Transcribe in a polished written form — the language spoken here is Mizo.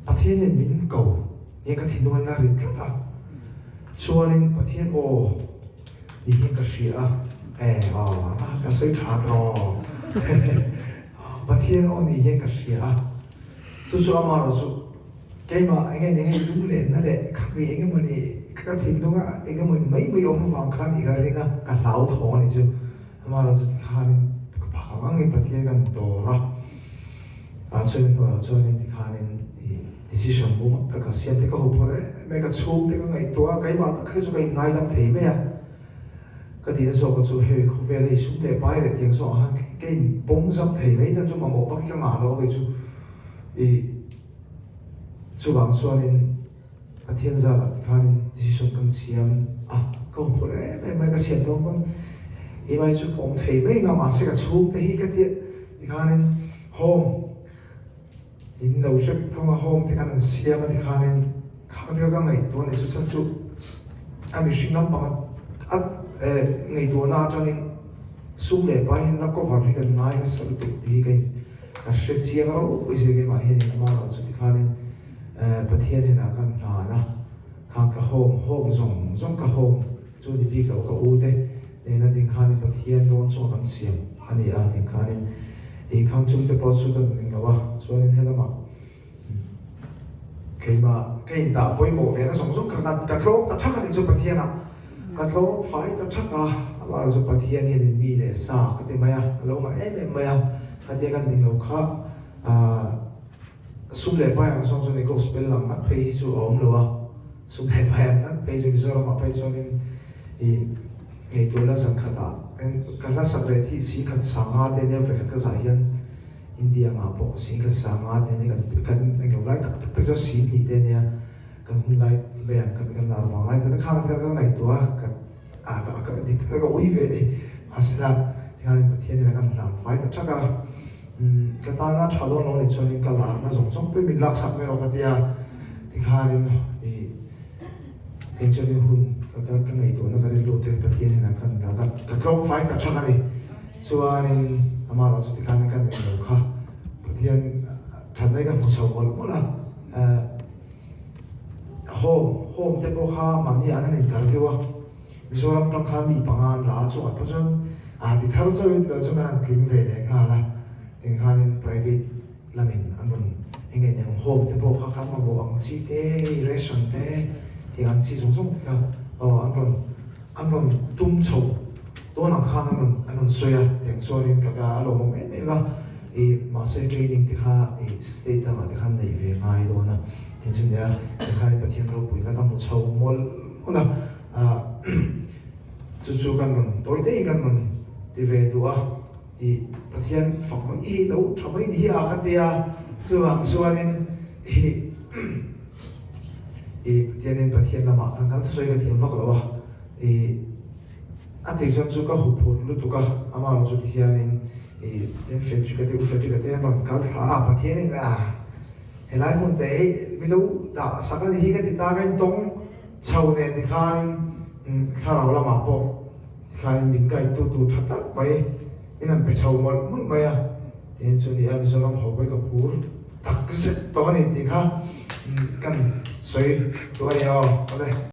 Pathianin min ko nia ka thinlung a la ri tlat a, chuanin Pathian aw ni hian ka hria a, eh aw ka sawi tha tawh Pathian aw ni hian ka hria a, chu chu amaherawh chu keimah eng nge ni hei lunglenna leh khami eng emaw ni ka thinlunga eng emaw ni mai mai awm avang khan i ka ring a, ka hlauthawng a nih chu. Amaherawhchu tikhanin ka phak ang angin Pathian kan dawr a, ah chumi hnuaiah chuanin tikhanin ih decision bum tak ka siam te ka ho phawt em em mai, ka chhung te ka ngaihtuah a, keimah tak hi chu ka inngaidam thei mai a, ka tihna zawk chu hei khawvel hei sum leh pai leh tiang zawk ah khan ka inpawm zam thei mai tan chu mamawh vak hi ka ngah lo a kei chu ih chuvang chuanin. Pathian zarah tikhanin decision kan siam a, ka huphurh em em mai, ka siam dawn pawn i mai chu ka awm thei mai nga mahse ka chhungte hi ka tia tikhanin home in lo hrep thung a, home te khan an siam a tikhanin khang te kha ka ngaihtuah a ni chu chhan chu a mihring lampang a ngaihtuahna atangin sum leh pai hian la cover hi kan ngai nasa lutuk tih hi ka in ka hre chiang ropui zir keimah hianin amaherawhchu chu tikhanin Pathian inah kan hlan a, kha ka home home zawng zawng ka home chu ni bik lo ka u te nena ding khanin Pathian dawn chu kan siam a ni a ding khanin ih khang chung te pawh chu kan ning lo a chuanin helamah keimah ka indah pawimawh ve na zawng zawng kha ka tlawm ta thak a ni chu Pathianah ka tlawm fai ta thak a amaherawh chu Pathian hianin mi leh sa ka ti mai a a lo ngah em em mai a khatia kan ning lo kha ah. Sum leh pai ang zawng chuan i gospel lang ngat phei hi chu a awm lo a, sum leh pai ang ngat phei chu Mizoramah phei chuanin i ngaihtuah la zan khatah ka hla sak leh thih singkhat sanga te nia vekhat ka zah hian India angah pawh singkhat sanga te nia kan kan englo lai tak tak phei chuan singhnih te nia kan hun lai mai ang kan kan lar vang lai te khang te kha ka ngaihtuah a ka ah ka ka dik tak ka ui ve a ni mahsela tikhanin Pathian in a kan hlan fai ta thak a. Umm ka tana tha dawn lo nih chuanin ka larna zawng zawng pawhin min laksak mai rawh ka tia tikhanin ih kei chuanin hun ka ka ka ngaihtuahna ka rilru te Pathian hian a kan dah ka ka tlawm fai ta thak a ni chuanin amah erawh chu tikhanin ka nei lo kha Pathian thatna hi ka hmu chho mawlh mawlh a eh home home te pawh kha mahni an han interview a. Mizoram tang khan mi panga an la a, chungah pawh chuan aa ti thar chauh in tilo chuan an han tling ve leh nghal a, tiang khanin private lamin an rawn eng nge niang home te pawh kha kan mamawh ang chi te, ration te tiang ang chi zawng zawng te kha aw an rawn an rawn tum chho dawn ang khan an rawn an rawn sawi a, tiang chuanin ka ka a lawmawm em em a, ih mahse training te kha ih state dangah te khan neih ve ngai dawn a, tiang chu nia tiang khanin Pathian ropuina ka hmu chho mawlh mawlh a. Chu chu kan rawn tawi daih kan rawn ti ve duh a, i Pathian fak mai hi lo tha mai ni hi a ka tia, chuvang chuanin i i Pathianin Pathian lamah khan kan thusawi ka thiam vak lo a, i a tih chuan chu ka huphurh lutuk a, amah erawh chu tihianin i Frederick-a te u Frederick-a te an rawn kal thla a, Pathianin a helai hmun te hi mi lo dah sak a ni hi ka ti ta ka intawng. Chho nen tikhanin thlarau lamah pawh tikhanin min kaitu tur tha tak mai min han pe chho mawlh mawlh mai a, tin chu ni a Mizoram ho pawh hi ka phur tak zet tawh a ni tih kha kan sawi duh a ni aw. Awle.